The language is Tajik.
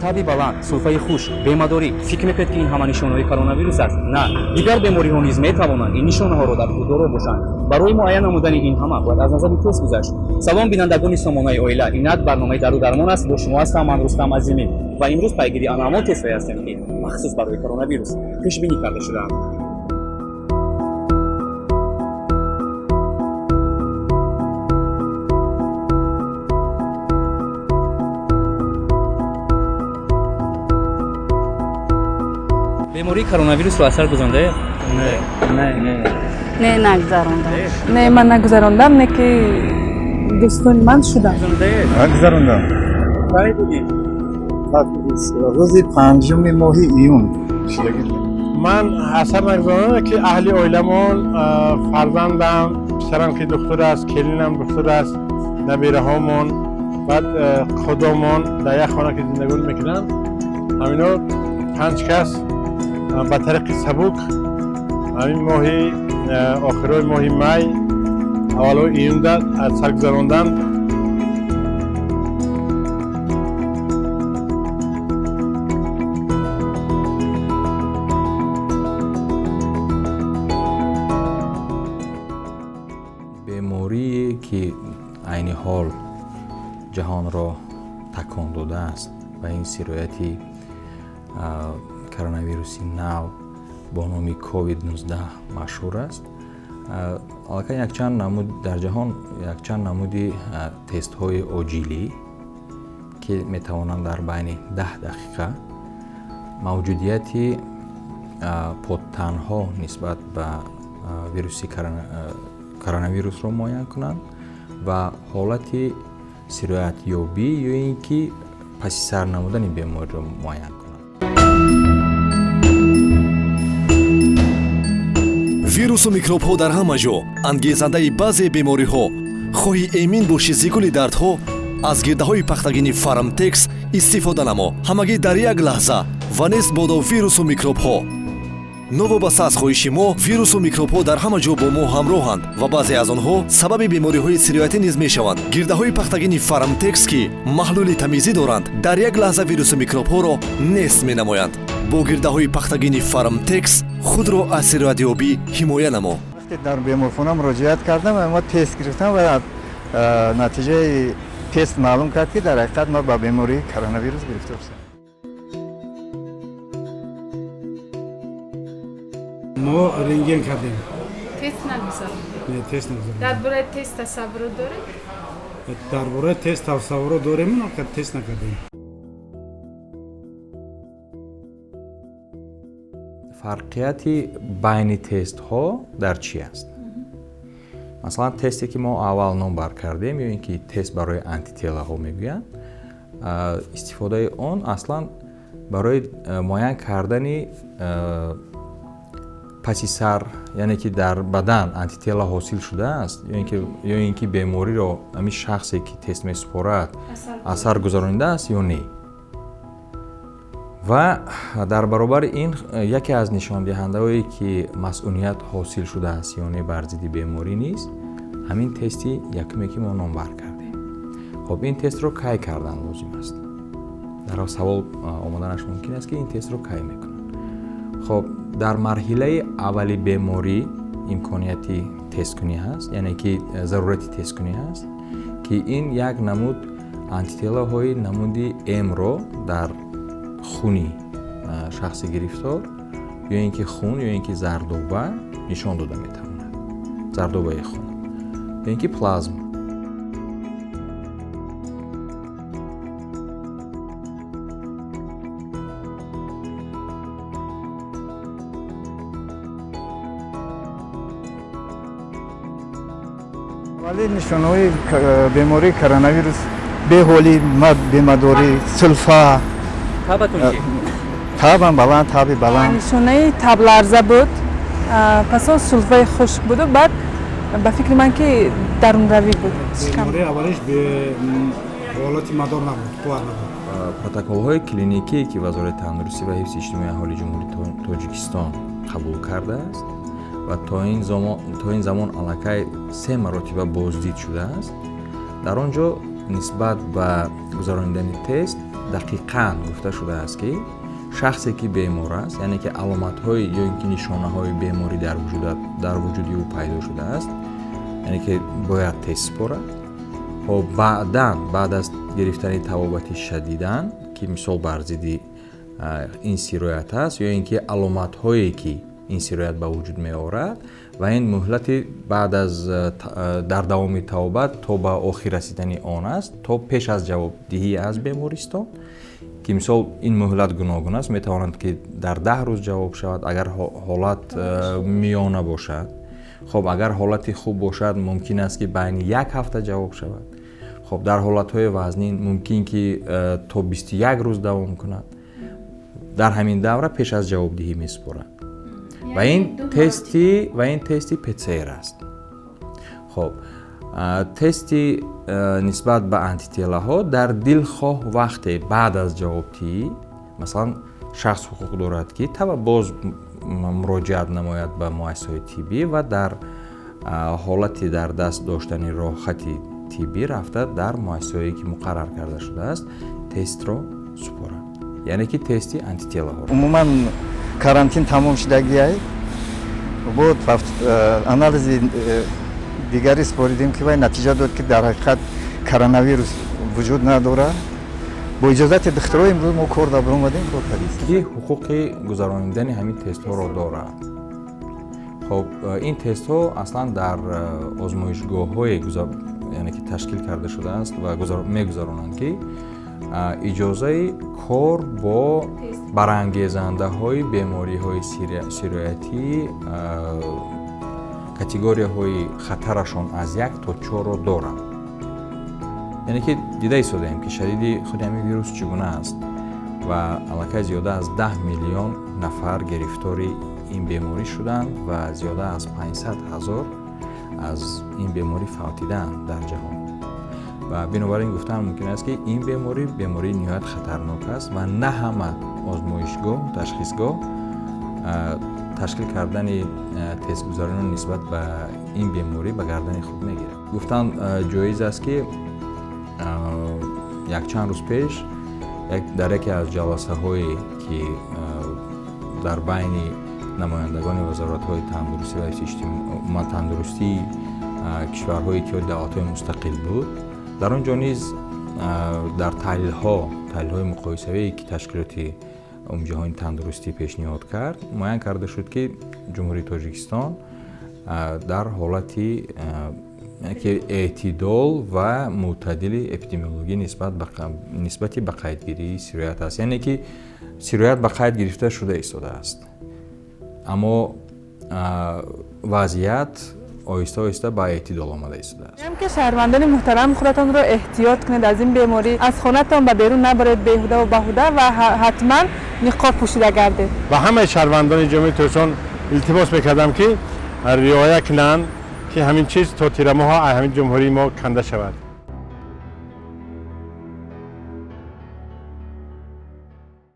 Таби баланд, сулфаи хушк, бемадорӣ. Фикр мекунед, ки ин ҳама нишонаҳои коронавирус аст? На, дигар бемориҳо низ метавонанд ин нишонаҳоро дар худ доро бошанд. Барои муайян намудани ин ҳама бояд аз назари тест гузашт. Салом, бинандагони сомонаи оила. Инак барномаи дару дармон аст. Бо шумо ҳастам ман, Рустам Азимӣ, ва имрӯз пайгири ана ҳамон тестҳое ҳастем, ки махсус барои коронавирус пешбинӣ карда шудаанд. Бемории коронавирусро асар гузарондаед? Не, не. Не, нагузарондам. Не, ман нагузарондам, не ки дӯстони ман шудам. Гузарондам. Кай будед? Рӯзи 5-уми моҳи июн. Ман асар нагузарондам, ки аҳли оиламон, фарзандам, писарам, ки духтур аст, келинам духтур аст, набираҳомон, баъд худомон дар як хона ки зиндагӣ мекунанд, ҳамино панҷ кас ба тариқи сабук ҳамин моҳи охирои моҳи май, аввалҳои июнда асар гузаронданд. Беморие, ки айни ҳол ҷаҳонро такон додааст ва ин сирояти коронавируси нав бо номи COVID-19 машҳур аст, аллакай якчанд намуд дар ҷаҳон якчанд намуди тестҳои оҷилӣ, ки метавонанд дар байни 10 дақиқа мавҷудияти подтанҳо нисбат ба вируси коронавирусро муайян кунанд ва ҳолати сироятёбӣ ё ин ки паси сар намудани бемориро муайян кунанд. Вирусу микробҳо дар ҳама ҷо ангезандаи баъзе бемориҳо. Хоҳӣ эмин бошӣ зи гули дардҳо, аз гирдаҳои пахтагини Фармтекс истифода намо. Ҳамагӣ дар як лаҳза ва нест бодо вирусу микробҳо. Новобаста аз хоҳиши мо, вирусу микробҳо дар ҳама ҷо бо мо ҳамроҳанд ва баъзе аз онҳо сабаби бемориҳои сироятӣ низ мешаванд. Гирдаҳои пахтагини Фармтекс, ки маҳлули тамизӣ доранд, дар як лаҳза вирусу микробҳоро нест менамоянд. Бо гирдаҳои пахтагини Фармтекс худро аз сироятёбӣ ҳимоя намо. Вақте дар беморхона муроҷиат кардам, ма тест гирифтам ва натиҷаи тест маълум кард, ки дар ҳақиқат ма ба бемории коронавирус гирифтор шудам. Мо рентген кардем. Тест нагузарондед? Не, тест нагузарондем. Дар бораи тест тасаввурот доред? Дар бораи тест тасаввурот дорем, но тест накардем. Фарқияти байни тестҳо дар чӣ аст? Масалан, тесте, ки мо аввал номбар кардем, ё ин ки тест барои антителаҳо мегӯянд, истифодаи он аслан барои муайян кардани паси сар, яъне ки дар бадан антитела ҳосил шудааст ё ин ки бемориро ҳамин шахсе, ки тест месупорад, асар гузаронидааст ё не. Ва дар баробари ин яке аз нишондиҳандаҳое, ки масъуният ҳосил шудааст ё не бар зидди беморӣ низ ҳамин тести якуме, ки мо номбар кардем. Хоб, ин тестро кай кардан лозим аст? Дар савол омаданаш мумкин аст, ки ин тестро кай мекунанд. Хоб, дар марҳилаи аввали беморӣ имконияти тесткунӣ ҳаст, яъне ки зарурати тесткунӣ ҳаст, ки ин як намуд антителаҳои намуди Мро дар хуни шахси гирифтор ё ин ки хун, ё ин ки зардоба нишон дода метавонад, зардобаи хун ё ин ки плазма. Вале нишонаҳои бемории коронавирус: беҳолӣ, бемадорӣ, сулфа. Табатон чӣ? Табам баланд, таби баланд. Нишонаи табларза буд, пас он сулфаи хушк буду, баъд ба фикри ман ки дарунравӣ буд. Бемории аввалиш ҳолати мадор набуд, қувват набуд. Протоколҳои клиникие, ки Вазорати тандурустӣ ва ҳифзи иҷтимоии аҳолии Ҷумҳурии Тоҷикистон қабул кардааст ва то ин замон аллакай се маротиба боздид шудааст, дар он ҷо нисбат ба гузаронидани тест Дақиқан гуфта шудааст, ки шахсе ки бемор аст, яъне ки аломатҳои ё ин ки нишонаҳои беморӣ дар вуҷуди ӯ пайдо шудааст, яъне ки бояд тест супорад. Хоб, баъдан, баъд аз гирифтани табобати шадидан, ки мисол бар зидди ин сироят аст ё ин ки аломатҳое ки ин сироят ба вуҷуд меорад, ва ин муҳлати баъд аз дар давоми табобат то ба охир расидани он аст, то пеш аз ҷавобдиҳӣ аз бемористон, ки мисол ин муҳлат гуногун аст, метавонад ки дар 10 рӯз ҷавоб шавад, агар ҳолат миёна бошад. Хоб, агар ҳолати хуб бошад, мумкин аст, ки байни як ҳафта ҷавоб шавад. Хоб, дар ҳолатҳои вазнин мумкин ки то 21 рӯз давом кунад. Дар ҳамин давра пеш аз ҷавобдиҳӣ месупорад ва ин тести ПЦР аст. Хоб, тести нисбат ба антителаҳо дар дилхоҳ вақте баъд аз ҷавобдиҳӣ, масалан, шахс ҳуқуқ дорад, ки таба боз муроҷиат намояд ба муассисаҳои тиббӣ ва дар ҳолати дар даст доштани роҳхати тиббӣ рафта, дар муассисаҳое ки муқаррар карда шудааст, тестро супорад, яъне ки тести антителаҳоро. Умуман карантин тамом шудагиай буд, анализи дигаре супоридем, ки вай натиҷа дод, ки дар ҳақиқат коронавирус вуҷуд надорад. Бо иҷозати духтуро имрӯз мо кор да баромадем, кор кардем. Ки ҳуқуқи гузаронидани ҳамин тестҳоро дорад? Хоб, ин тестҳо аслан дар озмоишгоҳҳое, яъне ки ташкил карда шудааст ва мегузаронанд, ки иҷозаи кор бо барангезандаҳои бемориҳои сироятӣ категорияҳои хатарашон аз як то чорро доранд. Яъне ки дида истодаем, ки шадиди худи ҳамин вирус чӣ гуна аст ва аллакай зиёда аз 10 миллион нафар гирифтори ин беморӣ шуданд ва зиёда аз 500 000 аз ин беморӣ фавтидаанд дар ҷаҳон. Ва бинобар ин гуфтан мумкин аст, ки ин беморӣ бемории ниҳоят хатарнок аст ва на ҳама озмоишгоҳ, ташхисгоҳ ташкил кардани тестгузаронӣ нисбат ба ин беморӣ ба гардани худ мегирад. Гуфтан ҷоиз аст, ки якчанд рӯз пеш дар яке аз ҷаласаҳое, ки дар байни намояндагони вазоратҳои тандурустӣ ва ҳифзи тандурустии кишварҳои Иттиҳоди Давлатҳои Мустақил буд, дар он ҷо низ дар таҳлилҳои муқоисавие, ки Ташкилоти Умумиҷаҳонии Тандурустӣ пешниҳод кард, муайян карда шуд, ки Ҷумҳурии Тоҷикистон дар ҳолати ки эътидол ва мӯътадили эпидемиологӣ нисбати ба қайдгирии сироят аст, яъне ки сироят ба қайд гирифта шуда истодааст, аммо вазъият оҳиста оҳиста ба эътидол омада истодааст. Ки шаҳрвандони муҳтарам, худатонро эҳтиёт кунед аз ин беморӣ, аз хонатон ба берун набаред беҳудаву баҳуда ва ҳатман ниқоб пӯшида гардед. Ба ҳамаи шаҳрвандони Ҷумҳурии Тоҷикистон илтимос мекардам, ки риоя кунанд, ки ҳамин чиз то тирамоҳ ҳамин ҷумҳурии мо канда шавад.